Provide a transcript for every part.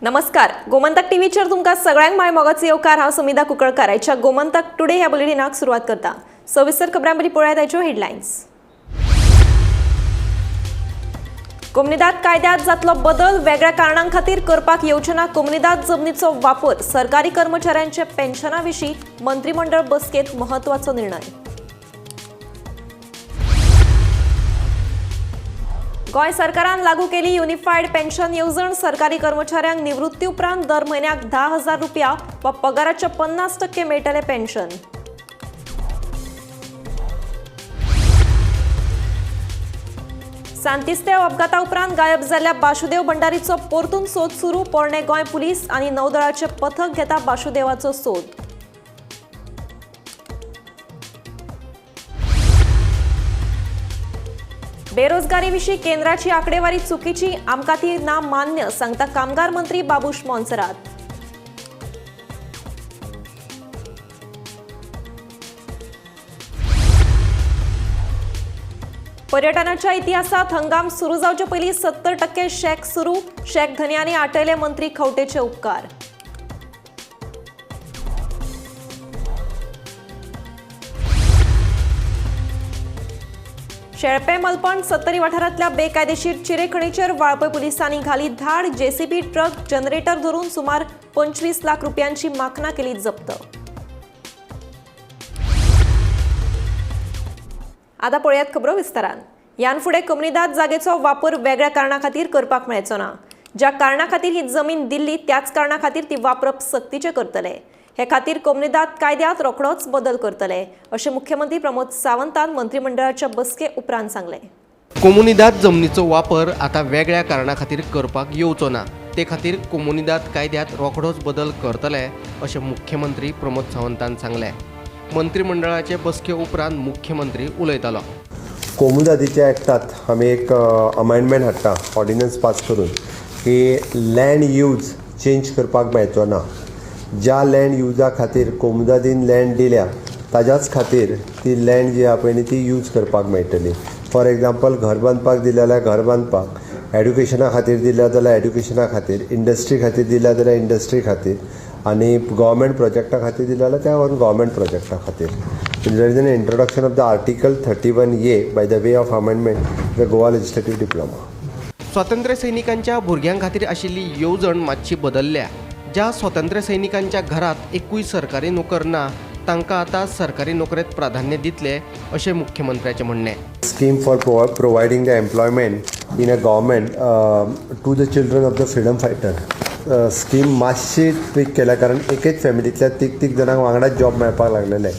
नमस्कार, गोमंतक टीव्हीचेर तुमकां सगळ्यांक माय मोगाचो येवकार. हांव सुमिधा कुंकळकार. आयच्या गोमंतक टुडे ह्या बुलेटिनाक सुरवात करता. सविस्तर खबरां पयलीं पळयात आयच्यो हेडलायन्स. कोमनिदाद कायद्यात जातलो बदल. वेगळ्या कारणां खातीर करपाक येवचे ना कोमनिदाद जमनीचो वापर. सरकारी कर्मचाऱ्यांच्या पेन्शना विशीं मंत्रिमंडळ बसकेत म्हत्वाचो निर्णय. गोंय सरकारान लागू केली युनिफायड पेन्शन येवजण. सरकारी कर्मचाऱ्यांक निवृत्ती उपरांत दर म्हयन्याक 10,000 रुपया वा पगाराच्या 50% मेळटलें पेन्शन. सांतिस्तेव अपघाता उपरांत गायब जाल्ल्या बाशुदेव भंडारीचो परतून सोद सुरू. पोरणे गोंय पुलीस आनी नौदळाचे पथक घेता बाशुदेवाचो सोद. बेरोजगारी विशीं केंद्राची आकडेवारी चुकीची, आमकां ती ना मान्य, सांगता कामगार मंत्री बाबूश मोन्सेरात. पर्यटनाच्या इतिहासात हंगाम सुरू जावचे पयलीं 70% शॅक सुरू. शॅक धनयांनी आटयले मंत्री खंवटेचे उपकार. शेळपे मलपण सत्तरी वाठारांतल्या बेकायदेशीर चिरेखणीचेर वाळपय पुलिसांनी घाली धाड. जेसीबी, ट्रक, जनरेटर धरून सुमार 25 लाख रुपयांची माखनां केली जप्त. आतां पळयात खबरो विस्तारान. ह्यान फुडें कोमुनिदाद जागेचो वापर वेगळ्या कारणां खातीर करपाक मेळचो ना. ज्या कारणा खातीर ही जमीन दिल्ली त्याच कारणा खातीर ती वापरप सक्तीचें करतले. हे खातीर कोमुनिदाद कायद्यांत रोखडोच बदल करतले, अशें मुख्यमंत्री प्रमोद सावंतान मंत्रिमंडळाच्या बसके उपरांत सांगलें. कोमुनिदाद जमनीचो वापर आतां वेगळ्या कारणा खातीर करपाक येवचो ना. ते खातीर कोमुनिदाद कायद्यांत रोखडोच बदल करतले, अशें मुख्यमंत्री प्रमोद सावंतान सांगलें. मंत्रिमंडळाचे बसके उपरांत मुख्यमंत्री उलयतालो. कोमुनिदादीच्या एक्टात आमी एक अमेंडमेंट हाडटा ऑर्डिनन्स पास करून की लँड यूज चेंज करपाक मेळचो ना. ज्या लँड युजा खातीर कोमुनिदादीन लँड दिल्या ताज्याच खातीर ती लँड जी आहा पळय न्ही ती यूज करपाक मेळटली. फॉर एग्जाम्पल, घर बांदपाक दिल्या जाल्यार घर बांदपाक, एड्युकेशना खातीर दिल्या जाल्यार एड्युकेशना खातीर, इंडस्ट्री खातीर दिल्या जाल्यार इंडस्ट्री खातीर आनी गव्हर्मेंट प्रोजेक्टा खातीर दिल्या जाल्यार त्या गव्हर्मेंट प्रोजेक्टा खातीर. There is an introduction of the Article 31A by the way of amendment the Goa Legislative Diploma. स्वातंत्र्य सैनिकांच्या भुरग्यां खातीर आशिल्ली येवजण मातशी बदलल्या. ज्या स्वातंत्र्य सैनिकांच्या घरात एकूय सरकारी नोकर ना तांकां आतां सरकारी नोकरेंत प्राधान्य दितले, अशें मुख्यमंत्र्याचें म्हणणें. Scheme for providing the employment in a government to the children of the freedom fighter. Scheme मातशी ट्विक केल्या, कारण एकेच फॅमिलींतल्या तीग तीग जाणांक वांगडाच जॉब मेळपाक लागलेले.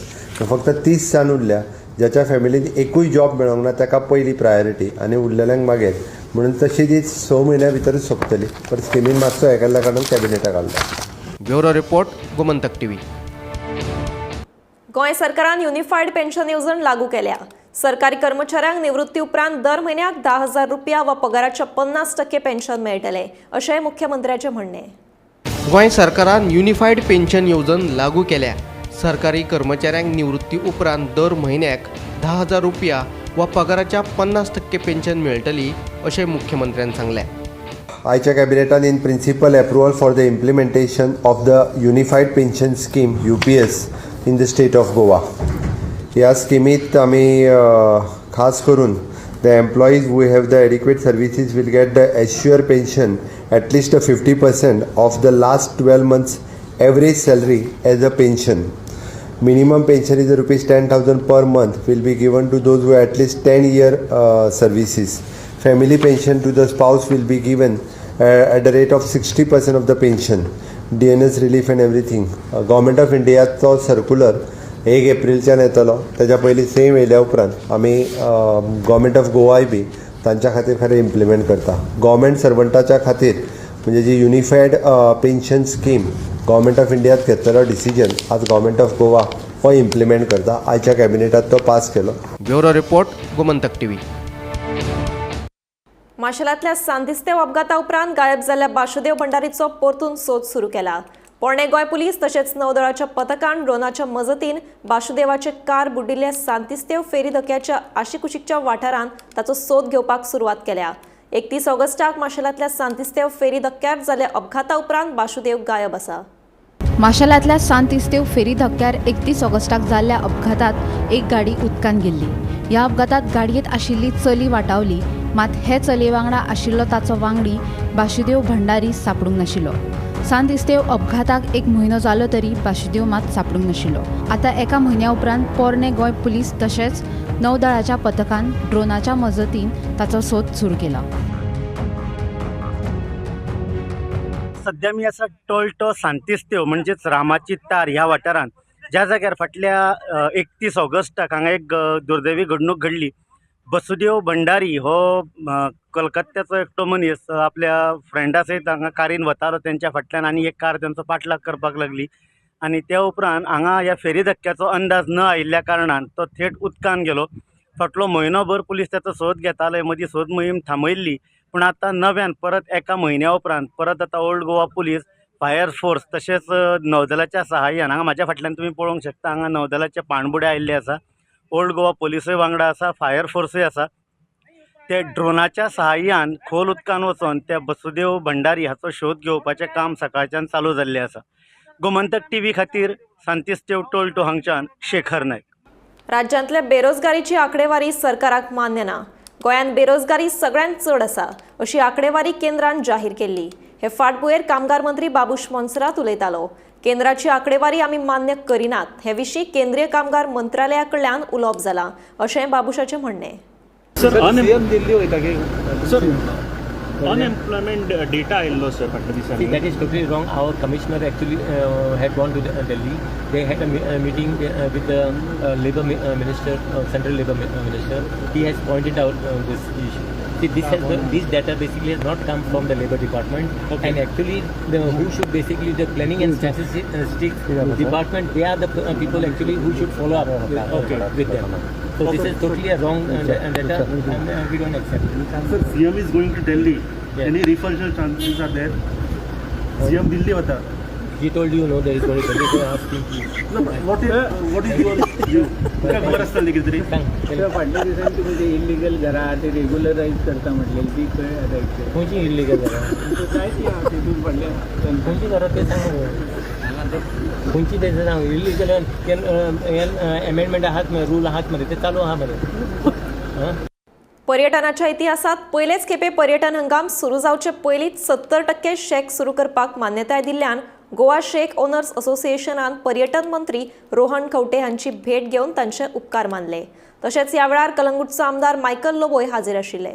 फक्त 30 जाण उरल्या. ज्याच्या फॅमिलीन एकूय जॉब मेळोंक ना ताका पयली प्रायोरिटी आनी उरलेल्यांक मागीर. म्हणून तशी ती 6 म्हयन्या भितरूच सोंपतली, पण स्किमीन मातसो हें केल्ल्या कारणान कॅबिनेटाक घालता. Bureau report, Gomantak TV. Goa सरकारान युनिफायड पेन्शन येवजण लागू केल्या. सरकारी कर्मचाऱ्यांक निवृत्ती उपरांत दर म्हयन्याक 10,000 रुपया वा पगाराच्या 50% पेन्शन मेळटलें, अशेंय मुख्यमंत्र्याचें म्हणणें. गोंय सरकारान युनिफायड पेन्शन येवजण लागू केल्या. सरकारी कर्मचाऱ्यांक निवृत्ती उपरांत दर म्हयन्याक 10,000 रुपया वा पगाराच्या 50% पेन्शन मेळटली, अशें मुख्यमंत्र्यान सांगलें. आयच्या कॅबिनेटान in principle approval for the implementation of the Unified Pension Scheme, UPS, in the state of Goa. ह्या स्किमीत आमी खास करून the employees who have the adequate services will get the assure pension at least 50% of the last 12 months average salary as a pension. Minimum pension is rupees 10,000 per month will be given to those who at least 10 year services. Family pension to the spouse will be given at the rate of 60% of the pension. DNS relief and everything. Government of Indiaचो circular 1 एप्रिलच्यान येतलो. तेज्या पयलीं same येयल्या उपरांत आमी government of गोवाय बी तांच्या खातीर खरें इम्प्लिमेंट करता. गव्हर्मेंट सर्वंटाच्या खातीर म्हणजे जी unified pension scheme government of इंडियात घेतलेलो डिसिजन आज गव्हर्मेंट ऑफ गोवा हो इम्प्लिमेंट करता. आयच्या कॅबिनेटात तो पास केलो. Bureau report, Gomantak TV. माशेलांतल्या सांतिस्तेव अपघाता उपरांत गायब जाल्ल्या बाशुदेव भंडारीचो परतून सोद सुरू केला. पोरणे गोंय पुलीस तशेंच नौदळाच्या पथकान ड्रोनाच्या मजतीन बाशुदेवाचे कार बुडिल्ल्या सांतिस्तेव फेरी धक्याच्या आशिकुशीकच्या वाठारांत ताचो सोद घेवपाक सुरवात केल्या. 31 ऑगस्टाक माशेलांतल्या सांतिस्तेव फेरी धक्क्यार जाल्ल्या अपघाता उपरांत बाशुदेव गायब आसा. माशेलांतल्या सांत इस्तेव फेरी धक्क्यार 31 ऑगस्टाक जाल्ल्या अपघातात एक गाडी उदकांत गेल्ली. ह्या अपघातात गाडयेंत आशिल्ली चली वाटावली, मात हे चलये वांगडा आशिल्लो ताचो वांगडी बाशुदेव भंडारी सांपडूंक नाशिल्लो. सांत इस्तेव अपघाताक एक म्हयनो जालो तरी बाशुदेव मात सांपडूंक नाशिल्लो. आतां एका म्हयन्या उपरांत पोरणे गोंय पुलीस तशेंच नौदळाच्या पथकान ड्रोनाच्या मजतीन ताचो सोद सुरू केला. सध्या मी आसा टोल्टो सांतिस्तेव म्हणजेच रामाची तार ह्या वाठारांत, ज्या जाग्यार फाटल्या 31 ऑगस्टाक हांगा एक दुर्दैवी घडणूक घडली. बसुदेव भंडारी हो कलकत्त्याचो एकटो मनीस आपल्या फ्रेंडा सयत हांगा कारीन वतालो. तेंच्या फाटल्यान आनी एक कार तेंचो पाठलाग करपाक लागली आनी त्या उपरांत हांगा ह्या फेरी धक्क्याचो अंदाज न आयिल्ल्या कारणान तो थेट उदकान गेलो. फाटलो म्हयनोभर पुलीस तेचो सोद घेताले, मदीं सोद मोहीम थांबयल्ली, पूण आतां नव्यान परत एका म्हयन्या उपरांत परत आतां old Goa police, fire force तशेंच नौदलाच्या सहाय्यान हांगा म्हाज्या फाटल्यान तुमी पळोवंक शकता, हांगा नौदलाचे पाणबुडे आयिल्ले आसा, ओल्ड गोवा पुलिसूय वांगडा आसा, फायर फोर्सूय आसा. ते ड्रोनाच्या सहाय्यान खोल उदकान वचोन त्या बसुदेव भंडारी हाचो शोध घेवपाचें काम सकाळच्यान चालू जाल्लें आसा. गोमंतक टीव्ही खातीर सांतिस्तेव टोल्टो हांगच्यान शेखर नायक. राज्यांतल्या बेरोजगारीची आंकडेवारी सरकाराक मान्य ना. गोंयांत बेरोजगारी सगळ्यांत चड आसा अशी आंकडेवारी केंद्रान जाहीर केल्ली. हे फाटभुंयेर कामगार मंत्री बाबूश मोन्सेरात उलयतालो. केंद्राची आंकडेवारी आमी मान्य करिनात हे विशीं केंद्रीय कामगार मंत्रालया कडल्यान उलोवप जालां अशें बाबूशाचें म्हणणें. सर, दिल्ली वयता की सर, अनएम्प्लॉयमेंट डेटा आयिल्लो सर फाटल्या See, दिसांनी. That is totally wrong. Our commissioner actually had gone to Delhi. They had a meeting with the labor minister, central labor minister. He has pointed out this issue. See, this data basically has not come from the labor department, and actually, the who should basically the planning and statistics department. They are the people actually who should follow up with them. So this is totally a wrong data, and we don't accept it. Sir, CM is going to Delhi. Yes. Any refund chances are there? CM Delhi वता. He told you no, there is going to Delhi. So ask him, please. What is your view? तुका खबर आसतली कितें तरी. Thank. Sir, फाटल्या दिसांनी तुमी ते इल्लिगल घरां ते रेग्युलरायज करता म्हटलेली ती खंय आतां एक्झॅक्ट? खंयची इल्लिगल घरां? जाय ती आहा तितून फाटल्या खंयची घरां तें सांग मरे. खंयची तें सांग. इल्लिगल एमेंडमेंट आहात मरे, रूल आहात मरे, ते चालू आहा मरे. आं. पर्यटनाच्या इतिहासात पयलेच खेपे पर्यटन हंगाम सुरू जावचे पयलींच 70% शॅक सुरू करपाक मान्यताय दिल्ल्यान गोवा शेक ओनर्स असोसिएशनान पर्यटन मंत्री रोहन खंवटे हांची भेट घेवन तांचे उपकार मानले. तशेंच ह्या वेळार कलंगूटचो आमदार मायकल लोबोय हाजीर आशिल्ले.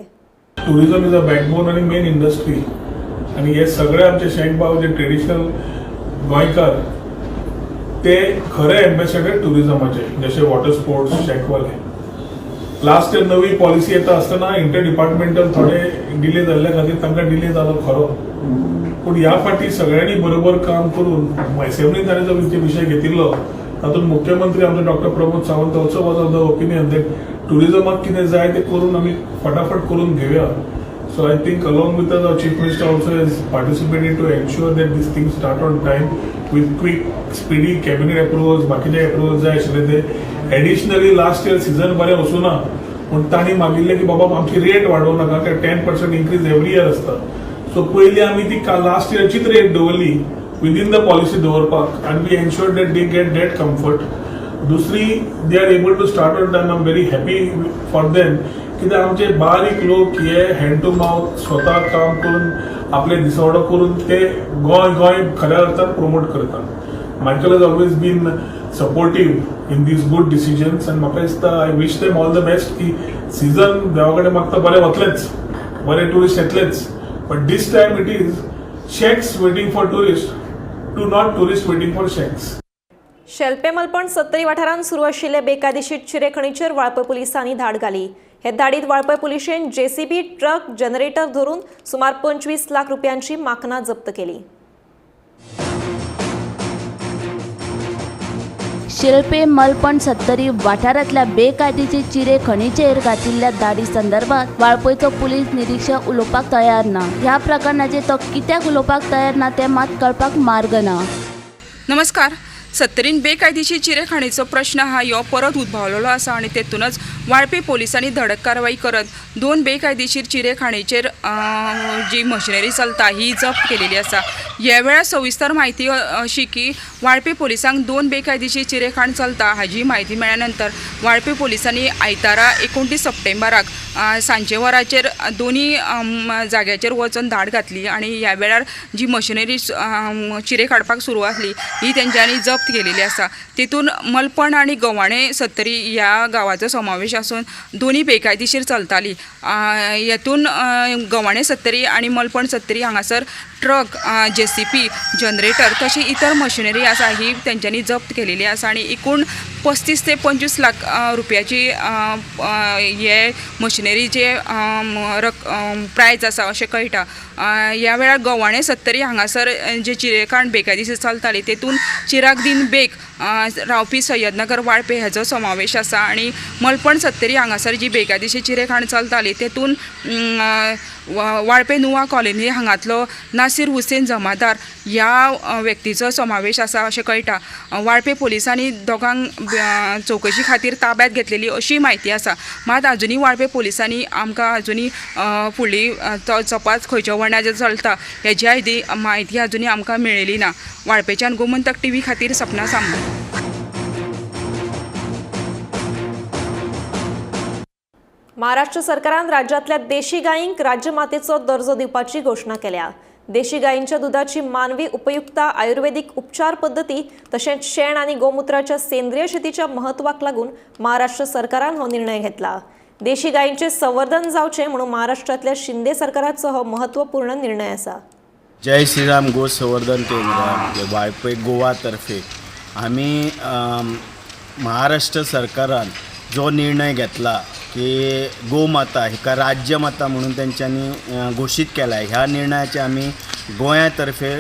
टुरिझम is a backbone आणि मेन इंडस्ट्री आणि हे सगळे आमचे शेख भाव जे ट्रेडिशनल गोंयकार ते खरे एम्बेसेडर टुरिझमाचे, जसे वॉटर स्पोर्ट्स शॅकवाले. लास्ट इयर नवी पॉलिसी येता आसतना इंटर डिपार्टमेंटल थोडे डिले जाल्ल्या खातीर तांकां डिले जालो खरो, पूण ह्या फाटी सगळ्यांनी बरोबर काम करून असेंब्लीन ताणें जो विशय घेतिल्लो तातूंत मुख्यमंत्री आमचो doctor Pramod Sawant also was of the opinion that टुरिझमाक कितें जाय तें करून आमी फटाफट करून घेवया. So I think along with our chief minister also has participated to ensure that this thing start on time with quick speedy cabinet approvals, बाकीचे अप्रुवल्स जाय आशिल्ले ते. एडिशनली लास्ट इयर सिजन बरें वचूं ना पूण तांणी मागिल्लें की बाबा आमची रेट वाडोवं नाका, कारण 10% इन्क्रीज एवरी इयर आसता. सो पयलीं आमी ती लास्ट इयरचीच रेट दवरली विदीन the policy दवरपाक आनी we ensure that they get that comfort. दुसरी, they are able to start on time. I am very happy for them, कित्याक आमचे बारीक लोक हे हँड टू माउथ स्वता काम करून आपले दिसवडो करून ते गोंय गोंय खऱ्या अर्थान promote करतात. Michael has always been supportive in these good decisions आनी म्हाका दिसता I wish them all the best की सिजन देवा कडेन मागता बरें वतलेंच, बरे tourist येतलेच, but this time it is shacks waiting for tourist to not tourist waiting for shacks. Shelpe Malpan Sattari वाठारांत सुरू आशिल्ले बेकायदेशीर चिरेखणीचेर वाळपय पुलिसांनी धाड घाली. हे धाडीत वाळपय पुलिशेन जेसीबी, ट्रक, जनरेटर धरून सुमार 25 लाख रुपयांची माकनां जप्त केली. शिल्पे मलपण सत्तरी वाठारांतल्या बेकायदेशीर चिरे खणीचेर घातिल्ल्या धाडी संदर्भात वाळपयचो पुलीस निरीक्षक उलोवपाक तयार ना. ह्या प्रकरणाचेर तो कित्याक उलोवपाक तयार ना तें मात कळपाक मार्ग ना. नमस्कार. सत्तरीन बेकायदेशीर चिरेखाणीचो प्रश्न आहा ह्यो परत उद्भवलेलो आसा आनी तेतूनच वाळपे पोलिसांनी धडक कारवाई करत 2 बेकायदेशीर चिरेखाणीचेर जी मशिनरी चलता ही जप्त केलेली आसा. ह्या वेळार सविस्तर म्हायती अशी की वाळपे पोलिसांक 2 बेकायदेशीर चिरेखाण चलता हाजी म्हायती मेळ्ळ्या नंतर वाळपे पोलिसांनी आयतारा 29 सप्टेंबराक सांजे वराचेर दोनी जाग्याचेर वचून धाड घातली आनी ह्या वेळार जी मशिनरी चिरे काडपाक सुरू आसली ही तेंच्यांनी जप्त केलेली आसा. तितून मलपण आनी गवाणे सत्तरी ह्या गांवाचो समावेश आसून दोनी बेकायदेशीर चलताली. हेतून गवाणे सत्तरी आनी मलपण सत्तरी हांगासर ट्रक, जेसीपी, जनरेटर तशी इतर मशिनरी आसा ही तेंच्यांनी जप्त केलेली आसा आनी एकूण 35 ते 25 लाख रुपयाची हे मशिनरीचे प्रायज आसा अशें कळटा. ह्या वेळार गवाणे सत्तरी हांगासर जे चिरेखाण बेकायदेशीर चलताली तेतून चिराग दिन बेग रावपी सय्यदनगर वाळपे हेजो समावेश आसा आनी मलपण सत्तरी हांगासर जी बेकायदेशीर चिरेखाण चलताली तेतून वाळपे नुवा कॉलनी हांगातलो नासीर हुसेन जमादार ह्या व्यक्तीचो समावेश आसा अशें कळटा. वाळपे पोलिसांनी दोगांक चवकशी खातीर ताब्यात घेतलेली अशी म्हायती आसा. मात आजुनूय वाळपे पोलिसांनी आमकां आजुनूय फुडली तपास खंयच्या वळणाचेर चलता हेजी म्हायती आजुनूय आमकां मेळिल्ली ना. वाळपेच्यान गोमंतक टीव्ही खातीर सपना सामने. महाराष्ट्र सरकारान राज्यांतल्या देशी गायींक राज्यमातेचो दर्जो दिवपाची घोशणा केल्या. देशी गायींच्या दुधाची मानवी उपयुक्ता, आयुर्वेदीक उपचार पद्दती तशेंच शेण आनी गोमुत्राच्या सेंद्रीय शेतीच्या म्हत्वाक लागून महाराष्ट्र सरकारान हो निर्णय घेतला. देशी गायींचे संवर्धन जावचें म्हणून महाराष्ट्रांतल्या शिंदे सरकाराचो हो महत्वपूर्ण निर्णय आसा. जय श्रीराम गो संवर्धन केंद्र वाळपय गोवा तर्फे आमी महाराष्ट्र सरकारान जो निर्णय घेतला की गोमाता हिका राज्यमाता म्हणून तेंच्यांनी घोशीत केला, ह्या निर्णयाचे आमी गोंया तर्फे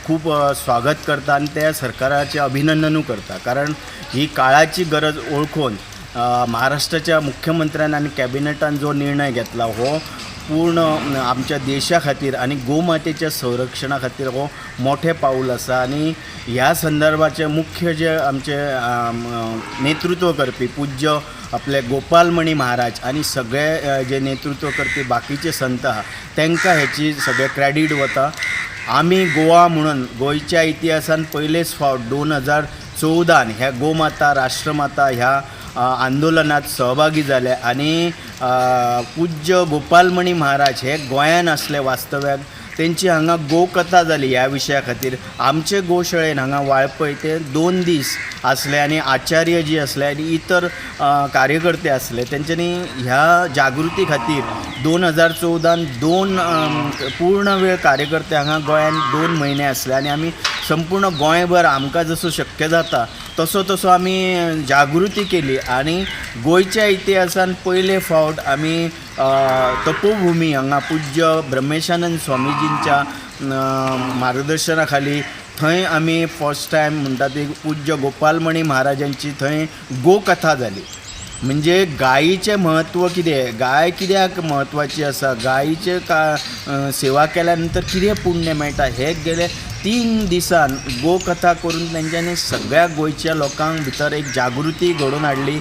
खूब स्वागत करता आनी त्या सरकाराचें अभिनंदनूय करता. कारण ही काळाची गरज ओळखून महाराष्ट्राच्या मुख्यमंत्र्यान आनी कॅबिनेटान जो निर्णय घेतला हो पूर्ण आमच्या देशा खातीर आनी गोमातेच्या संरक्षणा खातीर हो मोठें पावल आसा. आनी ह्या संदर्भाचे मुख्य जे आमचे नेतृत्व करपी पूज्य आपले गोपालमणी महाराज आनी सगळे जे नेतृत्व करपी बाकीचे संत आहा तांकां हेची सगळें क्रॅडीट वता. आमी गोवा म्हणून गोंयच्या इतिहासान पयलेच फावट 2014 ह्या गोमाता राष्ट्रमाता ह्या आंदोलनात सहभागी जाले आनी पूज्य गोपालमणी महाराज हे गोंयान आसले वास्तव्याक, तेंची हांगा गोकथा जाली. ह्या विशया खातीर आमचे गोशाळेन हांगा वाळपय ते 2 दीस आसले आनी आचार्य जी आसले आनी इतर कार्यकर्ते आसले तेंच्यांनी ह्या जागृती खातीर 2014 2 पूर्ण वेळ कार्यकर्ते हांगा गोंयान 2 म्हयने आसले आनी आमी संपूर्ण गोंयभर आमकां जसो शक्य जाता तसो तसो आमी जागृती केली आनी गोंयच्या इतिहासान पयले फावट आमी तपोभूमी हांगा पूज्य ब्रह्मेशानंद स्वामीजींच्या मार्गदर्शना खाली थंय आमी फर्स्ट टायम म्हणटा ती पूज्य गोपालमणी महाराजांची थंय गोकथा जाली. म्हणजे गायीचें म्हत्व कितें, गाय कित्याक म्हत्वाची आसा, गायीचें का सेवा केल्या नंतर कितें पुण्य मेळटा, हे गेले 3 दिसान गोकथा करून तेंच्यांनी सगळ्या गोंयच्या लोकांक भितर एक जागृती घडोवन हाडली.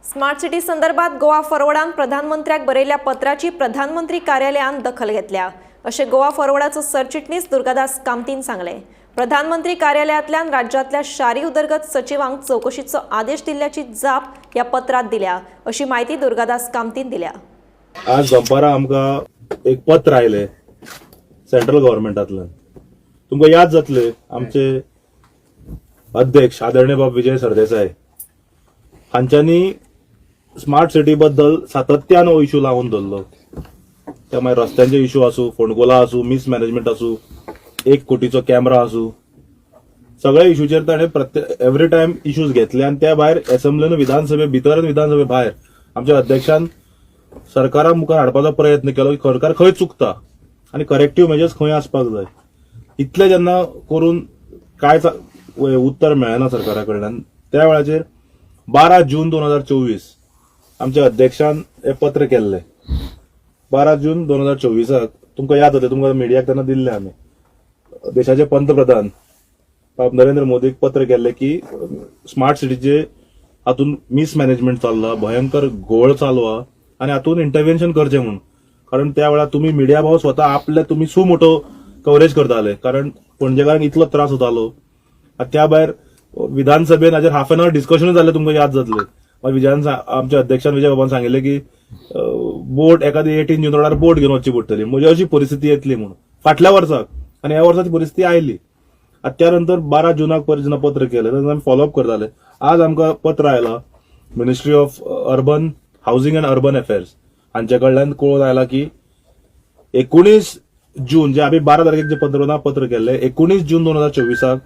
स्मार्ट सिटी संदर्भात गोवा फॉरवर्डान प्रधानमंत्र्याक बरयल्ल्या पत्राची प्रधानमंत्री कार्यालयान दखल घेतल्या अशें गोवा फॉरवर्डाचो सरचिटणीस दुर्गादास कामतीन सांगलें. प्रधानमंत्री कार्यालयांतल्यान राज्यांतल्या शारी उदरगत सचिवांक चवकशीचो आदेश दिल्ल्याची जाप ह्या पत्रांत दिल्या अशी म्हायती दुर्गादास कामतीन दिल्या. आज दनपारां आमकां एक पत्र आयलें सेंट्रल गव्हर्मेंटांतल्यान. तुमकां याद जातले आमचे अध्यक्ष आदरणीय बाब विजय सरदेसाय हांच्यांनी स्मार्ट सिटी बद्दल सातत्यान हो इशू लावन धरलो. त्या मागीर रस्त्यांचे इशू आसूं, फोंडकुलां आसूं, मिसमॅनेजमेंट आसूं, 1 कोटीचो कॅमरा आसूं, सगळ्या इशूचेर ताणें प्रत्येक एवरी टायम इशूज घेतले आनी त्या भायर एसेंब्लीन विधानसभे भितर आनी विधानसभे भायर आमच्या अध्यक्षान सरकारा मुखार हाडपाचो प्रयत्न केलो की सरकार खंय चुकता आनी करेक्टीव मेजर्स खंय आसपाक जाय. इतलें जेन्ना करून कांयच उत्तर मेळना सरकारा कडल्यान, त्या वेळाचेर 12 जून 2024 आमच्या अध्यक्षान हें पत्र केल्लें. 12 जून 2024 तुमकां याद जातलें, तुमकां मिडियाक तेन्ना दिल्लें आमी. देशाचे पंतप्रधान बाब नरेंद्र मोदीक पत्र केल्लें की स्मार्ट सिटीचे हातून मिसमॅनेजमेंट चल्ला, भयंकर घोळ चालू आहा आनी हातून इंटरव्हेन्शन करचें म्हूण. कारण त्या वेळार तुमी मिडिया भाव स्वता आपले तुमी सु मोठो कवरेज करताले, कारण पणजेकारांक इतलो त्रास जातालो. त्या भायर विधानसभेन हाजेर हाफ एन our discussion जालें, तुमकां याद जातलें. मागीर विजयान, आमच्या अध्यक्षान विजय बाबान सांगिल्लें की बोट एखादी 18 जून रोडार बोट घेवन वचची पडटली, म्हणजे अशी परिस्थिती येतली म्हणून फाटल्या वर्साक. आनी ह्या वर्सा ती परिस्थिती आयली. आतां त्या नंतर 12 जुनाक परत जेन्ना पत्र केलें तेन्ना आमी फॉलोअप करताले. आज आमकां पत्र आयलां Ministry of Urban Housing and Urban Affairs हांचे कडल्यान कळून आयला की 19 जून, जे आमी 12 तारखेक जे पंतप्रधान पत्र केल्ले, 19 जून 2024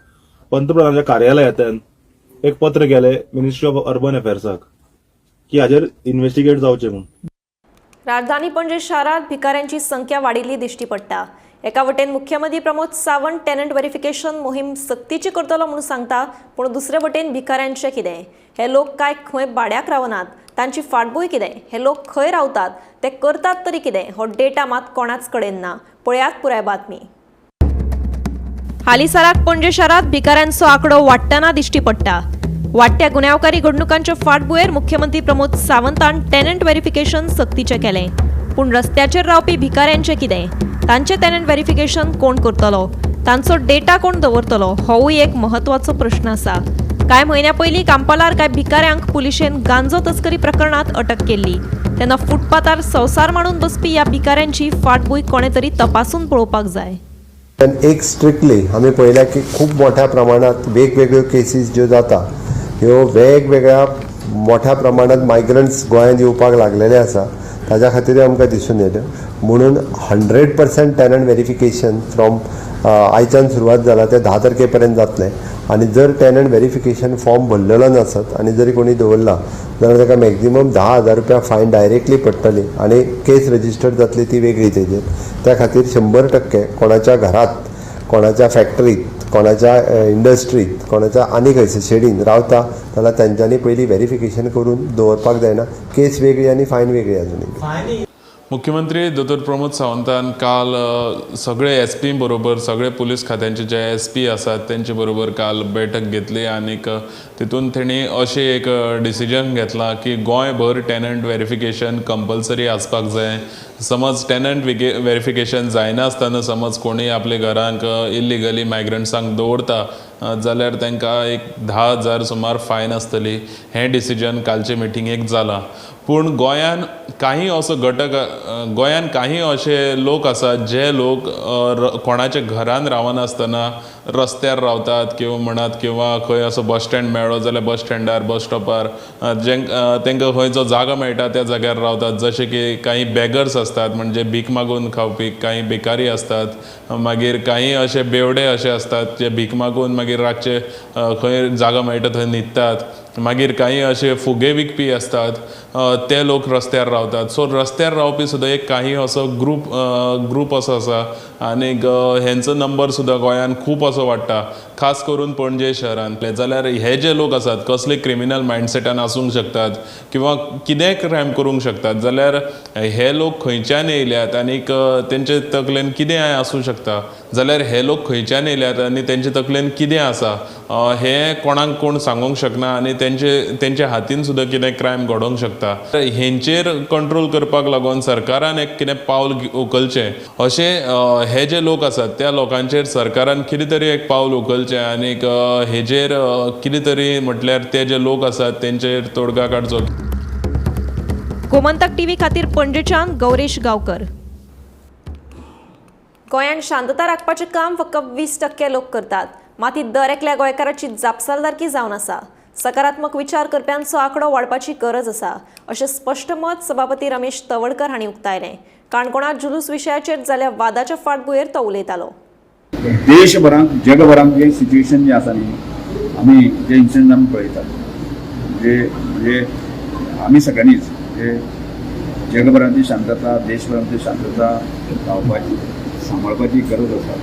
पंतप्रधानाच्या कार्यालयांतल्यान एक पत्र गेले मिनिस्ट्री ऑफ अर्बन अफेर्साक की हाजेर इन्व्हेस्टिगेट जावचें म्हूण. राजधानी पणजे शारांत भिकाऱ्यांची संख्या वाडिल्ली दिश्टी पडटा. एका वटेन मुख्यमंत्री प्रमोद सावंत टेनंट व्हेरिफिकेशन मोहीम सक्तीची करतलो म्हणून सांगता, पूण दुसरे वटेन भिकाऱ्यांचें कितें? हे लोक काय खंय भाड्याक रावनात? तांची फाटभूंय कितें? हे लोक खंय रावतात? ते करतात तरी कितें? हो डेटा मात कोणाच कडेन ना. पळयात पुराय बातमी. हालींसराक पणजे शारांत भिकाऱ्यांचो आंकडो वाडटना दिश्टी पडटा. वाडट्या गुन्यांवकारी घडणुकांच्या फाटभुंयेर मुख्यमंत्री प्रमोद सावंतान टेनंट व्हेरिफिकेशन सक्तीचें केलें, पूण रस्त्याचेर रावपी भिकाऱ्यांचें कितें? तांचें टेनंट व्हेरिफिकेशन कोण करतलो? तांचो डेटा कोण दवरतलो? होवूय एक म्हत्वाचो प्रश्न आसा. कांय म्हयन्या पयलीं कांपालार कांय भिकाऱ्यांक पुलिशेन गांजो तस्करी प्रकरणांत अटक केल्ली तेन्ना फुटपाथार संवसार मांडून बसपी ह्या भिकाऱ्यांची फाटभूंय कोणें तरी तपासून पळोवपाक जाय. एक स्ट्रिक्टली आमी पळयल्या की खूब मोठ्या प्रमाणात वेगवेगळ्यो केसीस ज्यो जाता, ह्यो वेगवेगळ्या मोठ्या प्रमाणात मायग्रंट्स गोंयांत येवपाक लागलेले आसा. ताज्या खातीरूय आमकां दिसून येयलें म्हणून 100% टेनंट व्हेरिफिकेशन फ्रॉम आयच्यान सुरवात जाला ते 10 तारखे पर्यंत जातलें. आनी जर टेनंट व्हेरिफिकेशन फॉर्म भरलेलो नासत आनी जरी कोणी दवरला जाल्यार ताका मॅक्झिमम 10,000 रुपया फायन डायरेक्टली पडटली आनी केस रजिस्टर जातली ती वेगळी तेजेर. त्या खातीर 100% कोणाच्या घरात, कोणाच्या फॅक्टरीत, कोणाच्या इंडस्ट्रीत, कोणाच्या आनी खंयसर शेडीन रावता जाल्यार तेंच्यांनी पयलीं व्हेरिफिकेशन करून दवरपाक जायना. केस वेगळी आनी फायन वेगळी अजुनूय. मुख्यमंत्री दोतोर प्रमोद सावंतान काल सगळे एसपी बरोबर, सगळे पुलीस खात्यांचे जे एसपी आसात तेंचे बरोबर काल बैठक घेतली आनीक तितून तेणी अशें एक डिसिजन घेतलां की गोंयभर टेनंट व्हेरिफिकेशन कंपल्सरी आसपाक जाय. समज टेनंट व्हेरिफिकेशन जायनासतना समज कोणूय आपल्या घरांक इल्लिगली मायग्रंट्सांक दवरता जाल्यार तांकां एक 10,000 सुमार फायन आसतली. हें डिसिजन कालचे मिटिंगेक जालां. पूण गोंयान काही असो घटक, गोंयान काही अशे लोक आसात जे लोक कोणाच्या घरान रावनासतना रस्त्यार रावतात किंवा म्हणात किंवा खंय असो बस स्टँड मेळ्ळो जाल्यार बस स्टँडार, बस स्टॉपार, जेंकां खंय जो जागो मेळटा त्या जाग्यार रावतात. जशे की काही बेगर्स आसतात, म्हणजे भीक मागून खावपी, काही भिकारी आसतात, मागीर काही अशे बेवडे अशे आसतात जे भीक मागून मागीर रातचे खंय जागो मेळटा थंय न्हिदतात. मागीर काही अशे फुगे विकपी आसतात, ते लोक रस्त्यार रावतात. सो रस्त्यार रावपी सुद्दां एक काही असो ग्रूप असो आसा आनीक हेंचो नंबर सुद्दां गोंयान खूब असो वाडटा, खास करून पणजे शहरांतले. जाल्यार हे जे लोक आसात कसले क्रिमिनल मायंडसेटान आसूंक शकतात किंवा कितेंय क्रायम करूंक शकतात, जाल्यार हे लोक खंयच्यान येयल्यात आनीक तेंचे तकलेन कितें आसूं शकता, जाल्यार हे लोक खंयच्यान येयल्यात आनी तेंचे तकलेन कितें आसा हें कोणाक कोण सांगूंक शकना आनी तेंच्या हातीन सुद्दां कितें क्रायम घडोवंक शकता. हेंचेर कंट्रोल करपाक लागून सरकारान एक कितें पावल उखलचें. अशें हे जे लोक आसात त्या लोकांचेर सरकारान कितें तरी एक पावल उखलचें आनीक हेजेर कितें तरी म्हटल्यार ते जे लोक आसात तेंचेर तोडगा काडचो. गोमंतक टीव्ही खातीर पणजेच्यान गौरेश गांवकर. गोंयांत शांतता राखपाचें काम फक्त 20% लोक करतात, मात ही दर एकल्या गोंयकाराची जापसालदारकी जावन आसा. सकारात्मक विचार करप्यांचो आंकडो वाडपाची गरज आसा अशें स्पश्ट मत सभापती रमेश तवडकर हांणी उक्तायलें. काणकोणांत जुलूस विशयाचेर जाल्ल्या वादाच्या फाटभुंयेर तो उलयतालो. देशभरांत जगभरांत जे सिच्युएशन जे आसा न्ही, आमी जे इन्सिडंट आमी पळयतात, म्हणजे म्हणजे आमी सगळ्यांनीच म्हणजे जगभरांतली शांतता, देशभरांतली शांतता रावपाची, सांबाळपाची गरज आसा.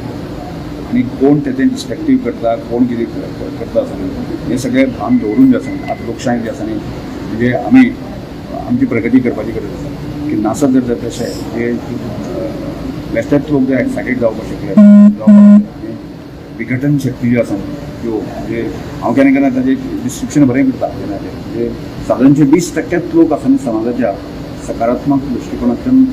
आनी कोण तें डिस्ट्रक्टीव करता, कोण कितें करता आसा न्ही, हें सगळें भान दवरून जें आसा न्ही, आतां लोकशाय जी आसा न्ही, म्हणजे आमी आमची प्रगती करपाची गरज आसा की नासत जर तशें जे बेश्टेच लोक जे एक्सायटेड जावपाक शकले, जावपाक विघटन शक्ती जी आसा न्ही ज्यो म्हणजे हांव केन्ना केन्ना ताजें डिस्क्रिप्शन बरें करता केन्ना म्हणजे सादारणचे 20% लोक आसा न्ही समाजाच्या सकारात्मक दृश्टिकोनांतल्यान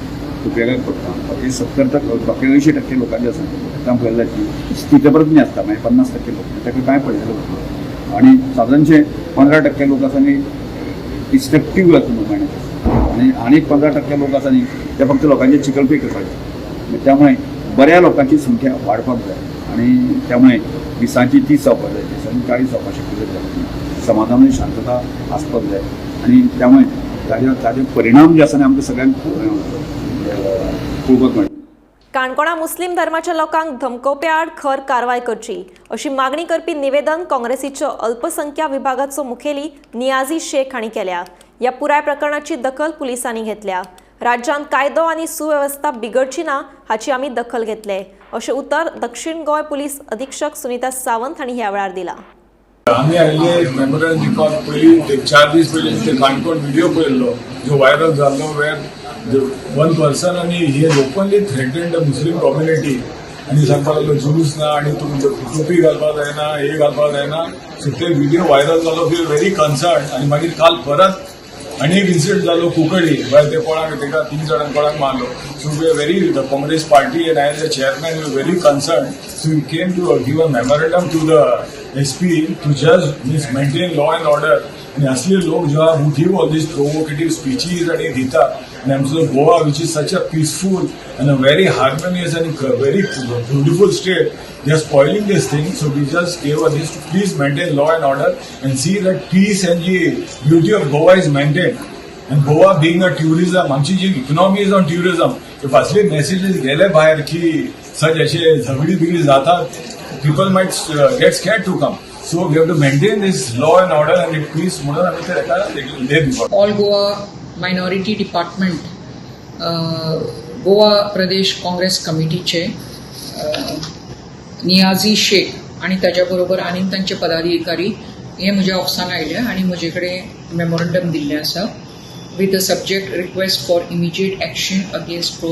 उपयोगाक पडटा, बाकी 70%, बाकी 80% लोकांचे आसा तांकां पळयलें की स्थितप्रज्ञ आसता, मागीर 50% लोक ताका कांय पडलेलें उरता आनी सादारणचे 15% लोक आसा न्ही डिस्ट्रक्टीव आसा मुवमेंट आनी आनीक 15% लोक आसा न्ही ते फक्त लोकांचे चिकलपी करपाचे. त्यामुळे बऱ्या लोकांची संख्या वाडपाक जाय आनी त्यामुळे 20ची 30 जावपाक जाय, 30ची 40 जावपाक शक्य जाय, समाजामध्ये शांतता आसपाक जाय आनी त्यामुळे ताजे परिणाम जे आसा न्ही आमकां सगळ्यांक पळोवपाक मेळटा. काणकोणा मुस्लिम धर्माच्या लोकांक धमकोवप्या आड खर कारवाय करची अशी मागणी करपी निवेदन काँग्रेसीच्यो अल्पसंख्या विभागाचो मुखेली नियाजी शेख हांणी केल्या. ह्या पुराय प्रकरणाची दखल पुलिसांनी घेतल्या. राज्यांत कायदो आनी सुवेवस्था बिगडची ना हाची आमी दखल घेतले अशें उतर दक्षिण गोंय पुलीस अधीक्षक सुनीता सावंत हांणी ह्या वेळार दिला. आमी आयिल्ले मेमोरियल दिवपाक पयलीं 4 दीस पयलीं ते काणकोण व्हिडिओ पळयल्लो जो व्हायरल जाल्लो वेर वन पर्सन आनी he has openly threatened the Muslim community आनी सांगपाक लागलो जुलूस ना आनी तूं टोपी घालपाक जायना, हे घालपाक जायना. सो ते व्हिडिओ व्हायरल जालो, we are very concern. आनी मागीर काल परत आनी एक इन्सिडंट जालो कुंकळी वेर ते कोणाक तेका 3 जाणांक कोणाक मारलो. So we are very, the Congress party and I as a chairman we very concern. So we came to give a memorandum to the SP to just means maintain law and order. आनी असले लोक जेव्हा who give all these provocative speeches आनी दितात आनी आमचो Goa which is such a peaceful and a very harmonious आनी very beautiful state, they are spoiling this thing. So we just gave a this to please maintain law and order and see that peace and the beauty of Goa is maintain. And Goa being a tourism, आमची जी economy is on tourism, if असले messages गेले भायर की सच अशे झगडी बिगडी जातात, people might get scared to come. So we have to maintain this law and order and peace म्हणून आमी ते ताका लेख दिवपाक. All Goa minority department Goa Pradesh Congress कमिटीचे नियाजी शेख आनी ताज्या बरोबर आनीक तांचे पदाधिकारी हे म्हज्या ऑफिसान आयले आनी म्हजे कडेन मेमोरंडम दिल्लें आसा with the subject request for immediate action against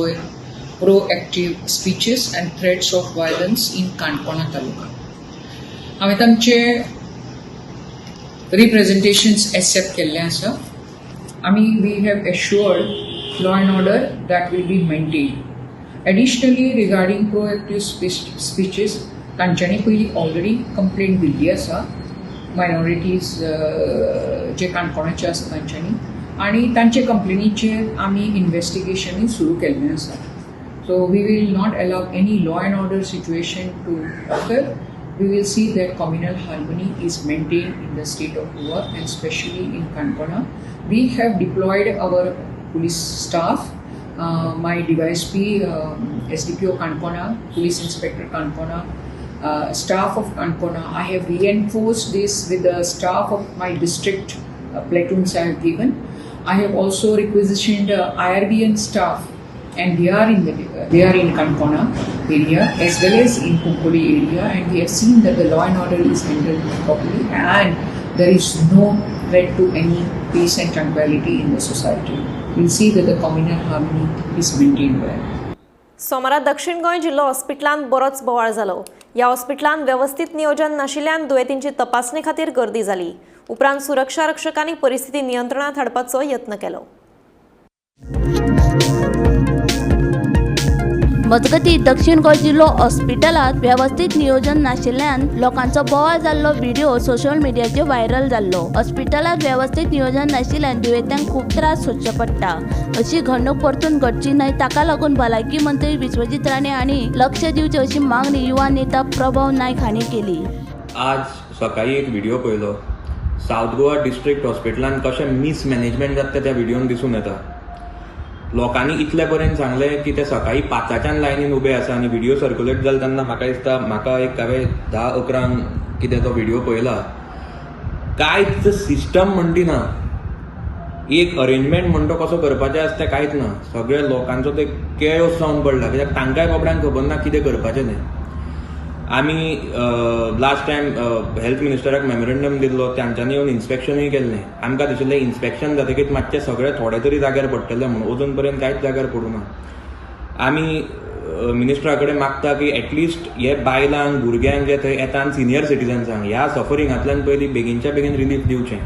proactive speeches and threats of violence in Canacona taluka. हांवें तांचे रिप्रेझेंटेशन्स एक्सेप्ट केल्ले आसा. आमी we have assured law and order that will be maintained. Additionally, regarding proactive speeches, तांच्यांनी पयलीं already complaint दिल्ली आसा minorities जे काणकोणाचे आसा तांच्यांनी, आनी तांचे कंप्लेनीचेर आमी इन्वेस्टिगेशनूय सुरू केल्लें आसा. So we will not allow any law and order situation to occur. We will see that communal harmony is maintained in the state of Goa and especially in Canacona. We have deployed our police staff, my DYSP, SDPO Canacona, Police Inspector Canacona, staff of Canacona. I have reinforced this with the staff of my district platoons I have given. I have also requisitioned IRBN staff, and they are in Canacona area as well as in Kunkoli area, and we have seen that the law and order is handled properly and there is no threat to any peace and tranquility in the society. We'll see that the communal harmony is maintained well. सोमारा दक्षिण गोंय जिल्लो हॉस्पिटलांत बरोच बोवाळ जालो. ह्या हॉस्पिटलांत व्यवस्थीत नियोजन नाशिल्ल्यान दुयेंतींची तपासणे खातीर गर्दी जाली. उपरांत सुरक्षा रक्षकांनी परिस्थिती नियंत्रणात हाडपाचो यत्न केलो. मजगती दक्षिण गोंय जिल्लो हॉस्पिटलांत वेवस्थीत नियोजन नाशिल्ल्यान लोकांचो बोवाळ जाल्लो व्हिडिओ सोशल मिडियाचेर व्हायरल जाल्लो. हॉस्पिटलांत वेवस्थीत नियोजन नाशिल्ल्यान दुयेंत्यांक खूब त्रास सोंसचे पडटा. अशी घडणूक परतून घडची न्हय ताका लागून भलायकी मंत्री विश्वजीत राणे हांणी लक्ष दिवचें अशी मागणी युवा नेता प्रभाव नायक हांणी केली. आज सकाळी एक व्हिडिओ पळयलो. सावथ गोवा डिस्ट्रिक्ट हॉस्पिटलांत कशें मिसमॅनेजमेंट जाता तें त्या व्हिडियोन दिसून येता. लोकांनी इतले पर्यंत सांगलें की ते सकाळी 5च्यान लायनीन उबे आसा आनी व्हिडिओ सर्क्युलेट जालो तेन्ना म्हाका दिसता म्हाका एक हांवें 10-11 कितें तो व्हिडिओ पळयला. कांयच सिस्टम म्हणटी ना, एक अरेंजमेंट म्हणटो कसो करपाचें आसता तें कांयच ना. सगळे लोकांचो ते केळोस जावन पडला कित्याक तांकांय बाबड्यांक खबर ना कितें करपाचें तें. आमी लास्ट टायम हेल्थ मिनिस्टराक मेमोरेंडम दिल्लो, तांच्यांनी येवन इन्स्पेक्शनूय केल्लें. आमकां दिशिल्लें इन्स्पेक्शन जातकीच मातशें सगळें थोडें तरी जाग्यार पडटलें म्हणून, अजून पर्यंत कांयच जाग्यार पडूं ना. आमी मिनिस्टरा कडेन मागता की एटलिस्ट हे बायलांक, भुरग्यांक जे थंय येता आनी सिनियर सिटीजन्सांक ह्या सफरिंगांतल्यान पयलीं बेगीनच्या बेगीन रिलीफ दिवचें,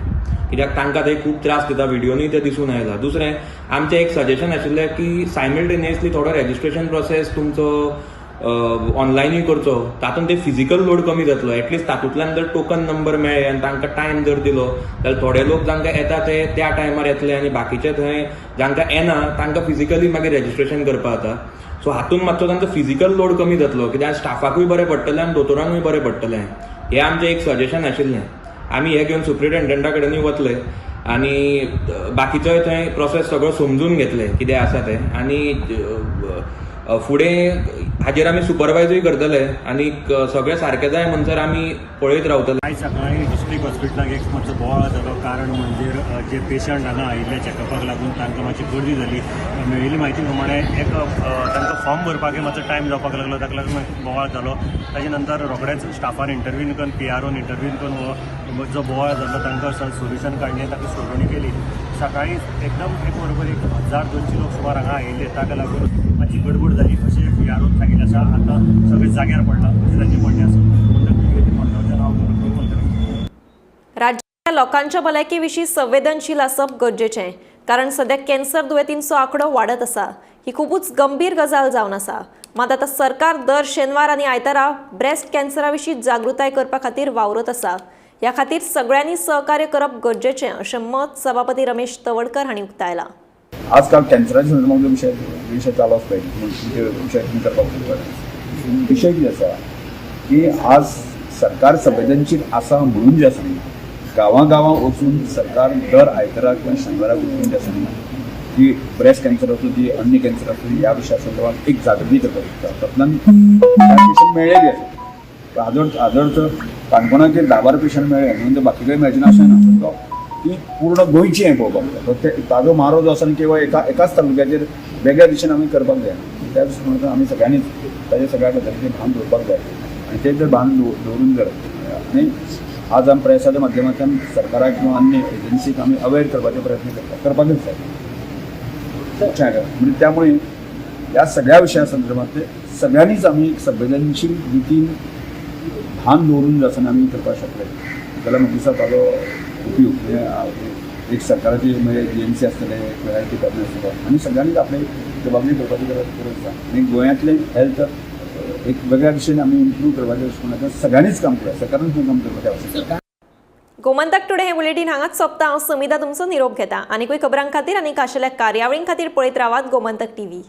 कित्याक तांकां थंय खूब त्रास दिता, व्हिडियोनूय तें दिसून आयलां. दुसरें आमचें एक सजेशन आशिल्लें की सायमल्टेनियसली थोडो रेजिस्ट्रेशन प्रोसेस तुमचो ऑनलायनूय करचो, तातूंत ते फिजिकल लोड कमी जातलो. एटलिस्ट तातूंतल्यान जर टोकन नंबर मेळ्ळे आनी तांकां टायम जर दिलो जाल्यार थोडे लोक जांकां येता ते त्या टायमार येतले आनी बाकीचे थंय जांकां येना तांकां फिजिकली मागीर रेजिस्ट्रेशन करपाक जाता. सो हातूंत मातसो तांचो फिजिकल लोड कमी जातलो, कित्याक स्टाफाकूय बरें पडटलें आनी दोतोरांकूय बरें पडटलें. हें आमचें एक सजेशन आशिल्लें. आमी हें घेवन सुप्रिटेंडंटा कडेनूय वतले आनी बाकीचोय थंय प्रोसेस सगळो समजून घेतले कितें आसा तें, आनी फुडें हाजेर आमी सुपरवायजूय करतले आनी सगळें सारकें जाय म्हणसर आमी पळयत रावतले. आयज सकाळीं डिस्ट्रिक्ट हॉस्पिटलाक एक मातसो बोवाळ जालो. कारण म्हणजे जे पेशंट हांगा आयिल्ले चॅकअपाक लागून तांकां मातशी गर्दी जाली. मेळिल्ली म्हायती प्रमाणे एक तांकां फॉर्म भरपाक मातसो टायम जावपाक लागलो, ताका लागून बोवाळ जालो. ताजे नंतर रोखडेच स्टाफान इंटरव्यू करून, PROन इंटरव्यू करून हो जो बोवाळ जालो तांकां सोल्युशन काडलें, ताका सोडोवणी केली. सकाळीं एकदम एक बरोबर 1200 लोक सुमार हांगा आयिल्ले, ताका लागून मातशी गडबड जाली अशें PROन सांगिल्लें आसा. आतां सगळें जाग्यार पडलां अशें तांचें म्हणणें आसा. राज्यातल्या लोकांच्या भलायके विशीं संवेदनशील आसप गरजेचें, कारण सद्या कॅन्सर दुयेंतींचो आंकडो वाडत आसा. ही खुबूच गंभीर गजाल जावन आसा. मात आतां सरकार दर शेनवार आनी आयतारा ब्रेस्ट कॅन्सरा विशीं जागृताय करपा खातीर वावरत आसा. ह्या खातीर सगळ्यांनी सहकार्य करप गरजेचें अशें मत सभापती रमेश तवडकर हांणी उक्तायलां. आजकाल कॅन्सराच्या संदर्भात विशय विशय चालू आसता, विशय करपाक विशय कितें आसा की आज सरकार संवेदनशील आसा म्हणून जे आसा न्ही, गांवां गांवां वचून सरकार दर आयताराक किंवा शनिवाराक वचून जे आसा न्ही की ब्रेस्ट कॅन्सर आसूं ती अन्य कॅन्सर आसूं ह्या विशया संदर्भात एक जागृती करपाक शकता. तातूंतल्यान पेशंट मेळ्ळे बी आसा. हाजो काणकोणाचेर 10-12 पेशंट मेळ्ळे म्हणून ते बाकी कडेन मेळचे ना अशें ना, ती पूर्ण गोंयची हें पळोवपाक जाय. ताजो मारो जो आसा न्ही केवळ एकाच तालुक्याचेर वेगळ्या दिशेन आमी करपाक जाय. त्या दृश्टीकोनांतल्यान आमी सगळ्यांनीच ताजे सगळ्या गजालीचें भान दवरपाक जाय आनी तें जर भान दवरून जर आनी आज आमी प्रेसाच्या माध्यमांतल्यान सरकाराक किंवा अन्य एजन्सीक आमी अवेर करपाचे प्रयत्न करपाकच जाय. म्हणजे त्यामुळे ह्या सगळ्या विशया संदर्भातले सगळ्यांनीच आमी संवेदनशील रितीन भान दवरून जो आसा आमी करपाक शकले जाल्यार म्हाका दिसता ताजो उपयोग म्हणजे एक सरकाराची म्हणजे एजन्सी आसतले, हेल्थ डिपार्टमेंट आसतलो आनी सगळ्यांनीच आपली जबाबदारी करपाची गरज आसा. आनी गोंयांतलें हेल्थ एक वेगळ्या दिशेन आमी इम्प्रूव करपाच्या दृश्टीकोनांतल्यान सगळ्यांनीच काम करूया, सरकारान काम करपाचें आवश्यक. गोमंतक टुडे हे बुलेटीन हांगाच सोंपता. हांव समिता तुमचो निरोप घेता. आनीकूय खबरां खातीर आनी खाशेल्या कार्यावळीं खातीर पळयत रावात गोमंतक टीव्ही.